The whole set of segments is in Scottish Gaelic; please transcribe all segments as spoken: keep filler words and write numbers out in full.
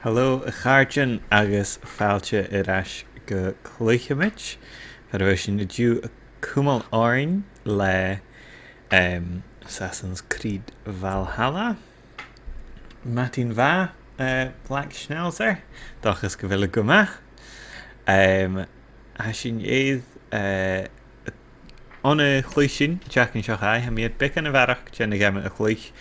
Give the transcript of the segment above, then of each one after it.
Hello, a chàirdean, agus fàilte air ais gu Cluicheamaid. Far a bheil sinn an-diugh a' cumail oirnn le, em, Assassin's Creed Valhalla. Madainn mhath, eh, Black Schnauzer. Dòchas gu bheil thu gu math. Em, tha sinn air, eh, ann an cluich sinn, an t-seachdain seo chaidh, tha mi air beagan a bharrachd den a' gheama a chluich,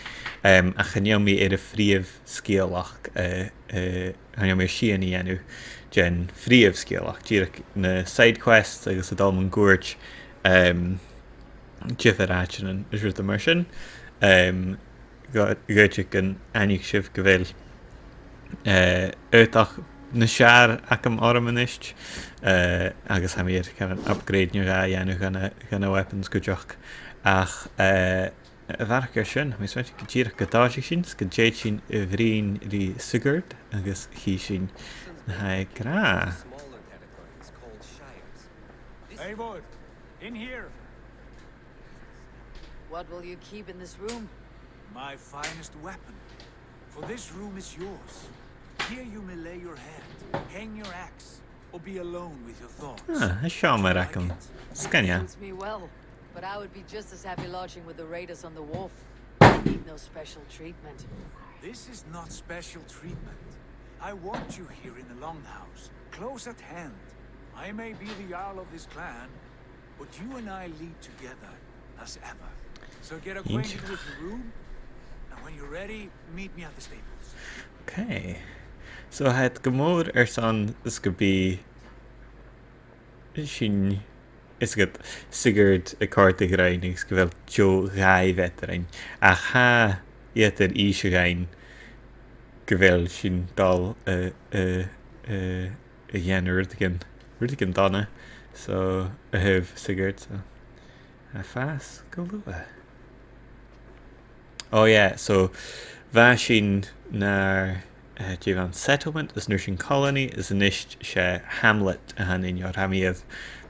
em, ach chan eil mi air a' phrìomh sgeulachd, eh, eh, chan eil mi air sìon a dhèanamh den phrìomh sgeulachd, dìreach na side quests agus a' dol mun cuairt, em, diofar àitean is rudan mar sin. Em, gu-, gu-, gun aithnich sibh gu bheil, eh, aodach nas fheàrr agam orm a-nis, eh, agus tha mi air kind of upgrade no dhà a dhèanamh dha na, dha na weapons cuideachd. Ach, eh, a bharrachd air sin, tha mi a' smaointinn gun dìreach gun tòisich sinn, 's gun tèid sinn a bhruidhinn ri Sigurd agus chì sinn na tha e ag ràdh. Eivor, in here. What will you keep in this room? My finest weapon. For this room is yours. Here you may lay your head, hang your axe, or be alone with your thoughts. Ah, tha seòmar agam. Sgoinneil. Suits me well, but I would be just as happy lodging with the raiders on the wharf. I need no special treatment. This is not special treatment. I want you here in the longhouse, close at hand. I may be the Jarl of this clan, but you and I lead together, as ever. So get acquainted with your room, and when you're ready, meet me at the stables. Okay. So, tha iad gu mòr airson 's gum bi sinn, is gum bi Sigurd a' còrdadh rinn agus gu bheil deagh dhà bheatha rinn. Ach tha iad air innse dhuinn gu bheil sinn a' dol a, a, a, a dhèanamh rudeigin, rudeigin dona. So, a thaobh Sigurd, so. A' fàs gu luath. Oh yeah, so bha sinn nar, eh, dè bh' ann, settlement, is an uair sin colony, is a-nis 's e hamlet a th' annainn, oir tha mi air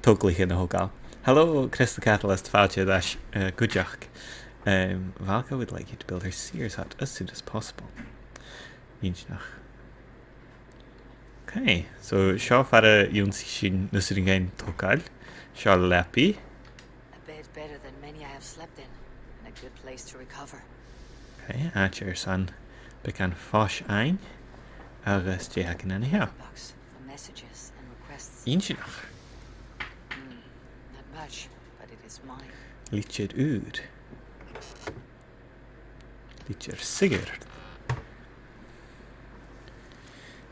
togalaichean a thogail. Hello, Chris the Catalyst, fàilte air ais, eh, cuideachd. Um, Valka would like you to build her seer's hut as soon as possible. Inntinneach. Okay, so seo far an ionnsaich sinn na suidheachaidhean togail. Seo leabaidh. A bed better than many I have slept in, and a good place to recover. Okay, àite airson beagan fois fhaighinn, agus dè th' againn an seo? Box for messages and requests. Inntinneach. Hmm, not much, but it is mine. Litir ùr. Litir Sigurd.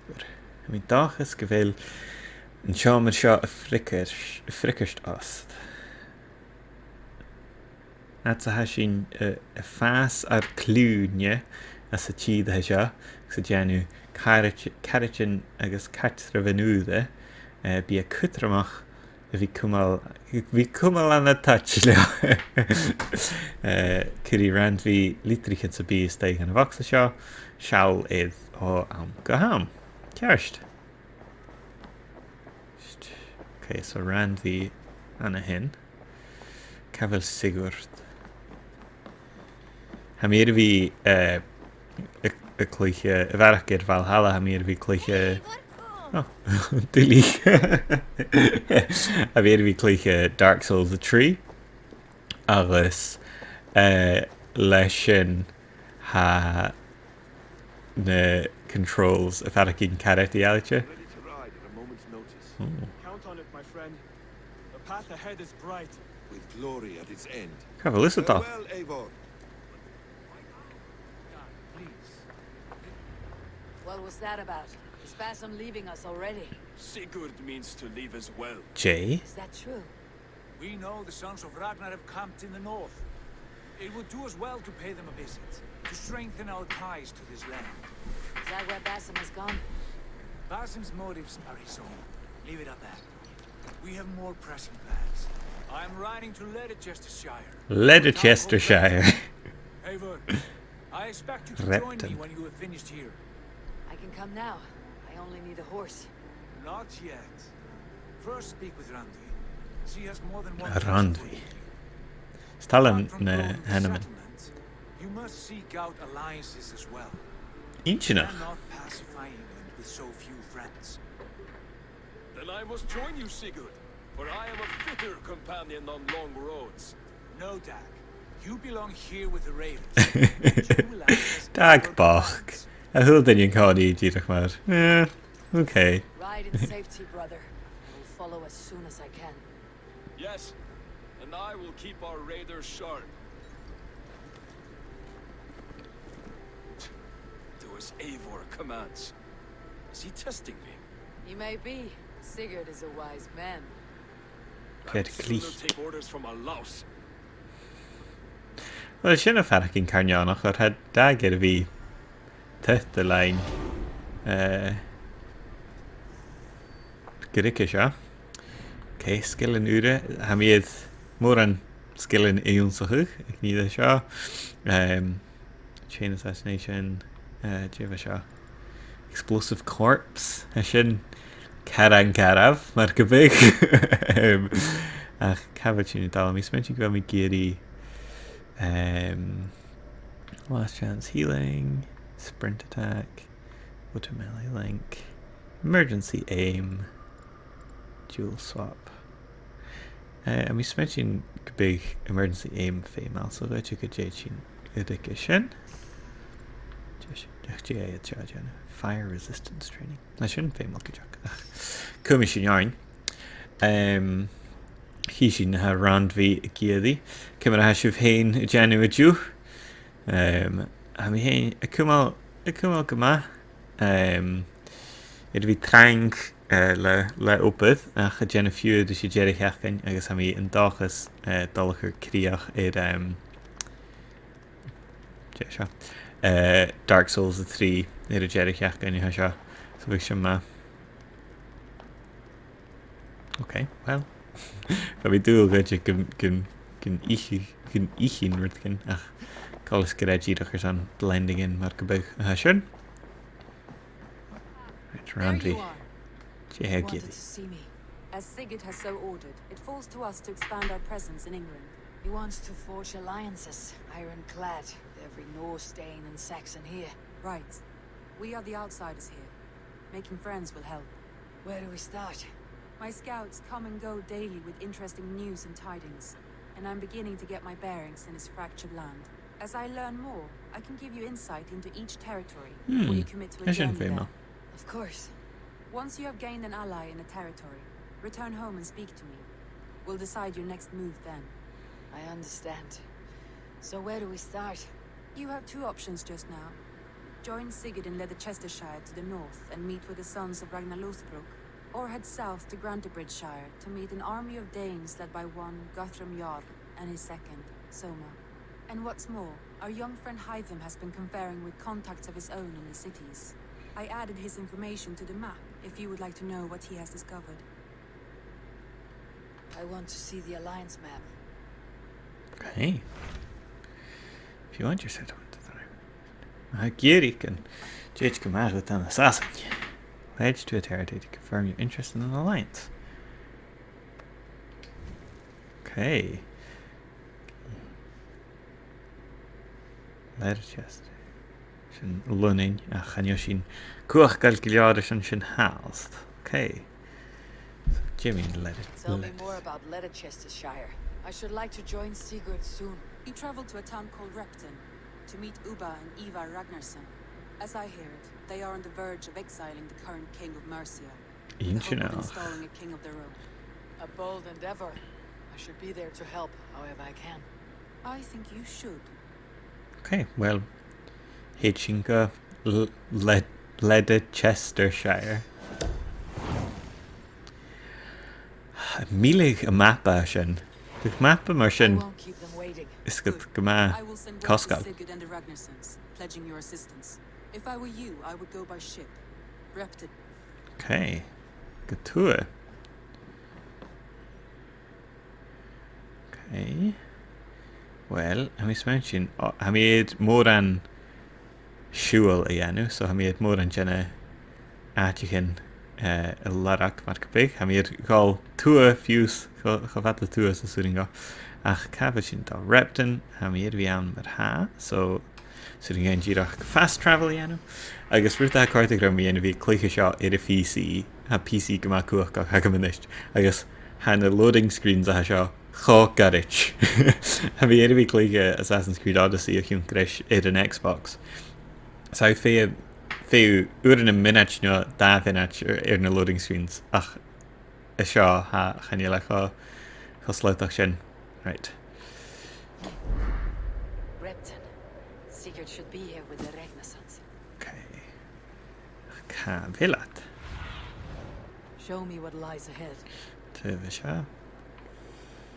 Tha mi an dòchas gu bheil an seòmar seo a' freagairt, a' freagairt ost. Fhad 's a tha sinn, eh, a' fàs ar cliùine às an tìr a tha seo, agus a' dèanamh caraidean, caraidean agus cartairean ùra, eh, bidh e cudromach a bhith a' cumail, a bhith a' cumail an touch leotha. Eh, cuiridh Randvi litrichean sam bith a-staigh dhan a' bhogsa seo, seall air o àm gu àm. Ceart. Okay, so Randvi an a shin. Càit a bheil Sigurd? Tha mi air a bhith, eh, a', a' cluich, eh, a bharrachd air Valhalla, tha mi air a bhith a' cluich, eh, oh, duilich. Tha mi air a bhith a' cluich, eh, Dark Souls a trì, agus, eh, leis sin tha na controls a' faireachdainn ceart dìreach. Ready to ride at a moment's notice. Oh. Count on it, my friend. The path ahead is bright. With glory at its end. Càit a bheil thusa a' dol? Farewell, Eivor. Please. What was that about? Is Basim leaving us already? Sigurd means to leave as well. Jay? Is that true? We know the sons of Ragnar have camped in the north. It would do us well to pay them a visit, to strengthen our ties to this land. Is that where Basim has gone? Basim's motives are his own. Leave it at that. We have more pressing plans. I am riding to Leicestershire. Leicestershire. Eivor, I expect you to join me when you have finished here. I can come now. I only need a horse. Not yet. First speak with Randvi. She has more than one reason for leaving. Randvi. Apart from building a settlement, you must seek out alliances as well. Inntinneach. You cannot pacify England With so few friends. Then I must join you, Sigurd, for I am a fitter companion on long roads. No, Dag. You belong here with the raiders. You will act as Dag bochd. A h-uile duine an-còmhnaidh dìreach mar, eh, okay. Ride in safety, brother. I will follow as soon as I can. Yes, and I will keep our raiders sharp. Do as Eivor commands. Is he testing me? He may be. Sigurd is a wise man. I'd sooner take orders from a louse. Well, sin a' faireachdainn car neònach, oir tha Dag air a bhith taobh a-staigh, eh, gu ruige seo. Okay, sgilean ùra. Tha mi air mòran sgilean ionnsachadh aig an ìre seo. Um, chain assassination, eh, dè bha seo? Explosive corpse. Tha sin caran garbh, mar gum biodh. Um, ach càit a bheil sinn a' dol? Tha mi a' smaointinn gu bheil mi ag iarraidh, um, last chance healing, sprint attack, auto melee link, emergency aim, dual swap. Eh, tha mi a' smaointinn gum biodh emergency aim feumail, so dh'fhaodte gun tèid sinn air sin. Dè, dè, dè tha iad seo a' dèanamh? Fire resistance training. Tha sin feumail cuideachd. Ach cumaidh sinn oirnn. Um, chì sinn na tha Randvi ag iarraidh. Ciamar a tha sibh fhèin a' dèanamh an-diugh? Um, tha mi fhèin a' cumail, a' cumail gu math. Um, air a bhith trang, eh, le, le obair, ach a' dèanamh fiughair ris an deireadh-sheachdain, agus tha mi an dòchas, eh, dol a chur crìoch air, um, dè seo? Eh, Dark Souls a trì air an deireadh-sheachdain a tha seo. So bhiodh sin math. Okay, well. Bha mi an dùil gun, gun, gun ith-, gun ithinn rudeigin, ach coltas gur e dìreach airson blending in mar gum biodh a tha sin. Right, Randvi. There you are. Dè tha thu ag iarraidh? You wanted to see me. As Sigurd has so ordered, it falls to us to expand our presence in England. He wants to forge alliances, ironclad, with every Norse, Dane, and Saxon here. Right. We are the outsiders here. Making friends will help. Where do we start? My scouts come and go daily with interesting news and tidings, and I'm beginning to get my bearings in this fractured land. As I learn more, I can give you insight into each territory before you commit to a journey there. Of course. Once you have gained an ally in a territory, return home and speak to me. We'll decide your next move then. I understand. So where do we start? You have two options just now. Join Sigurd in Leicestershire to the north and meet with the sons of Ragnar Lothbrok, or head south to Grantebridgescire to meet an army of Danes led by one Guthrum Jarl and his second, Soma. And what's more, our young friend Hytham has been conferring with contacts of his own in the cities. I added his information to the map if you would like to know what he has discovered. I want to see the Alliance map. Okay. If you want your settlement to thrive. Ag iarraidh gun tèid gu math dhut ann an Sasainn. Pledge to a territory to confirm your interest in an alliance. Okay. Leather chest. Sin Lunnainn, ach chan eil sinn cumhachdail gu leòr airson sin fhathast. Okay. So, Jimmy, Leather. Tell me more about Leicestershire. I should like to join Sigurd soon. He travelled to a town called Repton to meet Ubba and Ivar Ragnarsson. As I hear it, they are on the verge of exiling the current king of Mercia, with the hope of installing a king of their own. A bold endeavour. I should be there to help, however I can. I think you should. Okay, well, thèid sinn gu L-, Le-, Leicestershire. Milleadh am mapa sin. Bhiodh mapa mar sin. I won't keep them waiting. Is gu, gu math cosgail. Good. I will send word to Sigurd and the Ragnarssons, pledging your assistance. If I were you, I would go by ship. Repton. Okay. Gu tuath. Okay. Well, tha mi a' smaointinn, o, tha mi air mòran siubhal a dhèanamh, so tha mi air mòran de na h-àiteachan, eh, a lorg mar gum biodh. Tha mi air dhol tuath fiù 's, cho, cho fada tuath 's as urrainn dhomh. Ach càit a bheil sinn a' dol? Repton, tha mi air a bhith ann mar-thà, so So tha mi ag iarraidh dìreach fast travel a dhèanamh. Agus rud a tha a' còrdadh rium mu dheidhinn a bhith a' cluiche seo air a' P C, tha P C gu math cumhachdach agam a-nis. Agus tha na loading screens a tha seo cho goirid. Tha mi air a bhith a' cluiche Assassin's Creed Odyssey o chionn greis air an Xbox. So feumaidh, feumaidh uair anns a' mhionaid no dà mhionaid air, air na loading screens. Ach seo, tha, chan eil e cho, cho slaodach sin. Right. Repton. Sigurd should be here with the Ragnarsons. Okay. Càit a bheil iad? Show me what lies ahead. Taobh seo.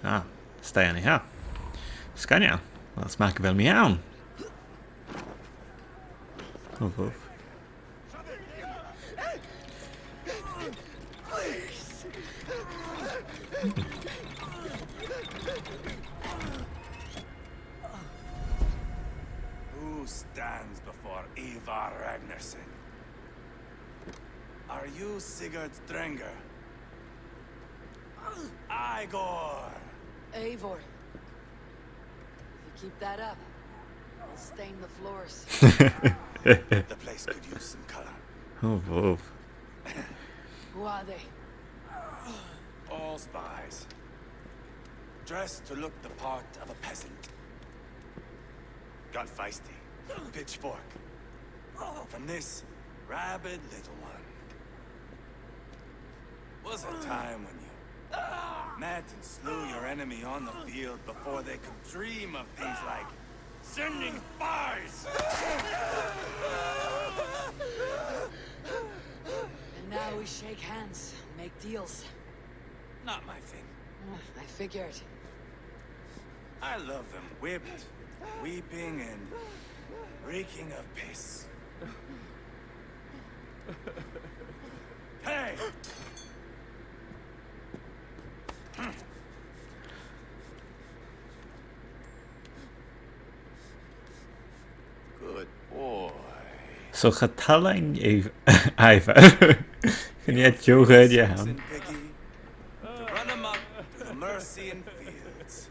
Ah, stay on here. Sgoinneil. Well, 's math gu bheil mi ann. Oh, woof. Who stands before Ivar Ragnarsson? Are you Sigurd's Drengr? Igor! Eivor. If you keep that up, we'll stain the floors. The place could use some color. Oh, whoa. Who are they? All spies. Dressed to look the part of a peasant. Got feisty. Pitchfork. From this rabid little one. Was a time when you met and slew your enemy on the field before they could dream of things like sending spies. And now we shake hands and make deals. Not my thing. I figured. I love them whipped, weeping, and reeking of piss. Hey! Good boy. So cha toil leinn Iv-, Ivar. Chan e deagh ghaoth a th' ann. To run amok through the Mercian fields.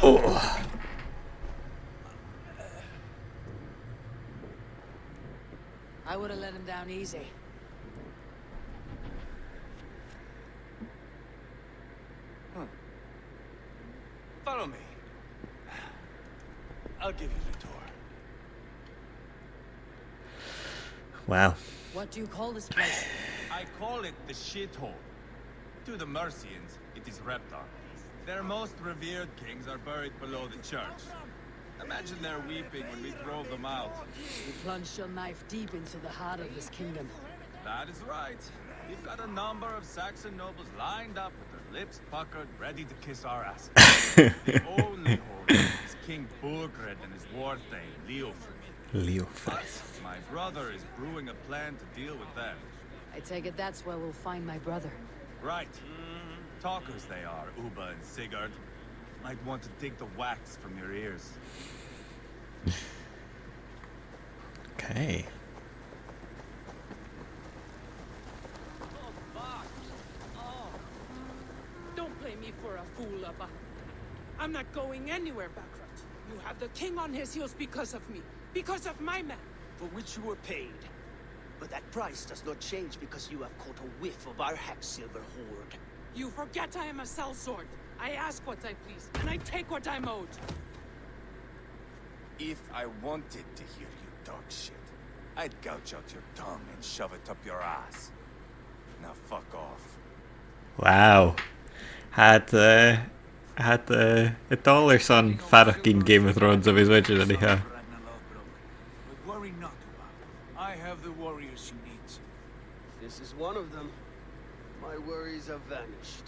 Oh. I would have let him down easy. Hmm. Follow me. I'll give you the tour. Wow. What do you call this place? I call it the shithole. To the Mercians, it is Repton. Their most revered kings are buried below the church. Imagine their weeping when we drove them out. You plunged your knife deep into the heart of this kingdom. That is right. We've got a number of Saxon nobles lined up with their lips puckered, ready to kiss our asses. The only holdout is King Burgred and his war thane, Leofric. Leofric. But my brother is brewing a plan to deal with them. I take it that's where we'll find my brother. Right. Talkers they are, Ubba and Sigurd. Might want to dig the wax from your ears. Okay. Oh, fuck. Oh. Don't play me for a fool, Ubba. I'm not going anywhere, Balgruuf. You have the king on his heels because of me, because of my men. For which you were paid. But that price does not change because you have caught a whiff of our hack silver hoard. You forget I am a sellsword. I ask what I please, and I take what I'm owed. If I wanted to hear you talk shit, I'd gouge out your tongue and shove it up your ass. Now fuck off. Wow. Tha iad, eh, tha iad, eh, a' dol airson faireachdainn Game of Thrones a bhios idir, anyhow. But worry not, Ubba. I have the warriors you need. This is one of them. My worries have vanished.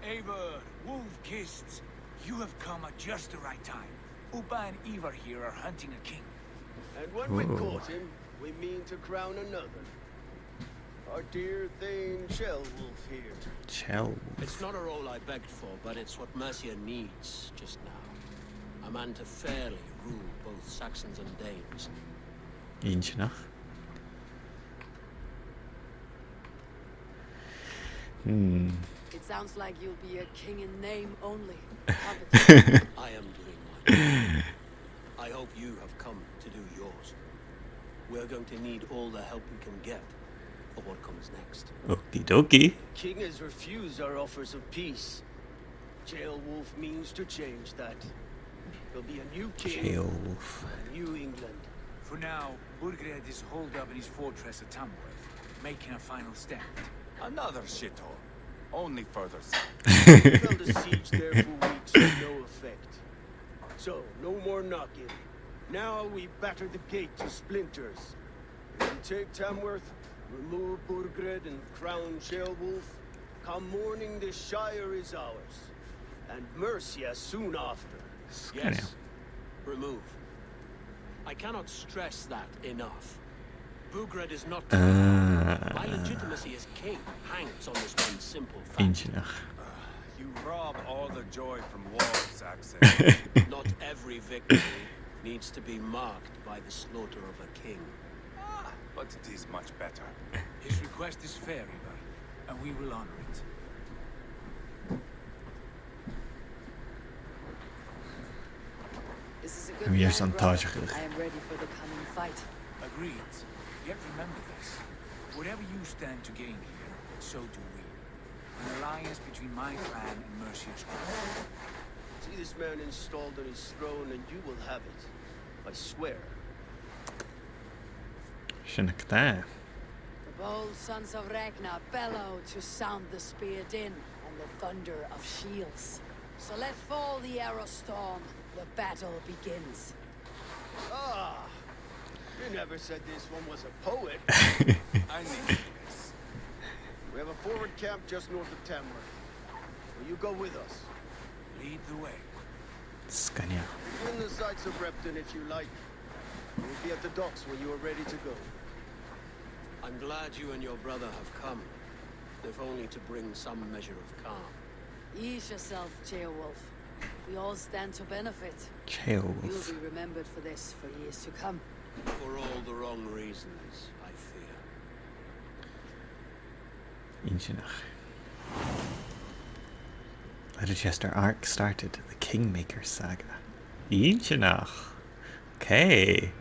Eivor, Wolf-Kissed, you have come at just the right time. Ubba and Ivar here are hunting a king. And when we've caught him, we mean to crown another. Our dear Thane Ceolwulf here. Ceolwulf. It's not a role I begged for, but it's what Mercia needs just now. A man to fairly rule both Saxons and Danes. Inntinneach. Hmm. It Sounds like you'll be a king in name only. Have it. I am doing my part. I hope you have come to do yours. We're going to need all the help we can get for what comes next. Okie dokie. King has refused our offers of peace. Ceolwulf means to change that. There'll be a new king, Ceolwulf. A new England. For now, Burgred is holed up in his fortress at Tamworth, making a final stand. Another shithole. Only further south. We held a siege there for weeks with no effect. So, no more knocking. Now we batter the gate to splinters. If we take Tamworth, remove Burgred and crown Ceolwulf, come morning the Shire is ours. And Mercia soon after. Yes. Remove. I cannot stress that enough. Burgred is not to be harmed. Ah. My legitimacy as king hangs on this one simple fact. Inntinneach. You rob all the joy from war, Saxon. Not every victory needs to be marked by the slaughter of a king. Ah, but it is much better. His request is fair, Ivar, and we will honor it. This is a good plan, brother. I am ready for the coming fight. Agreed. Yet remember this. Whatever you stand to gain here, so do we. An alliance between my clan and Mercia's crown. See this man installed on his throne and you will have it. I swear. Sin agad e. The bold sons of Ragnar bellow to sound the spear din and the thunder of shields. So let fall the arrow storm, the battle begins. Ah, you never said this one was a poet. I mean, yes. We have a forward camp just north of Tamworth. Will you go with us? Lead the way. Sgàin. Begin the sights of Repton if you like. We'll be at the docks when you are ready to go. I'm glad you and your brother have come, if only to bring some measure of calm. Ease yourself, Ceolwulf. We all stand to benefit. Ceolwulf. You'll be remembered for this for years to come. For all the wrong reasons, I fear. Inntinneach. How to Chester arc started, the Kingmaker saga. Inntinneach. Okay.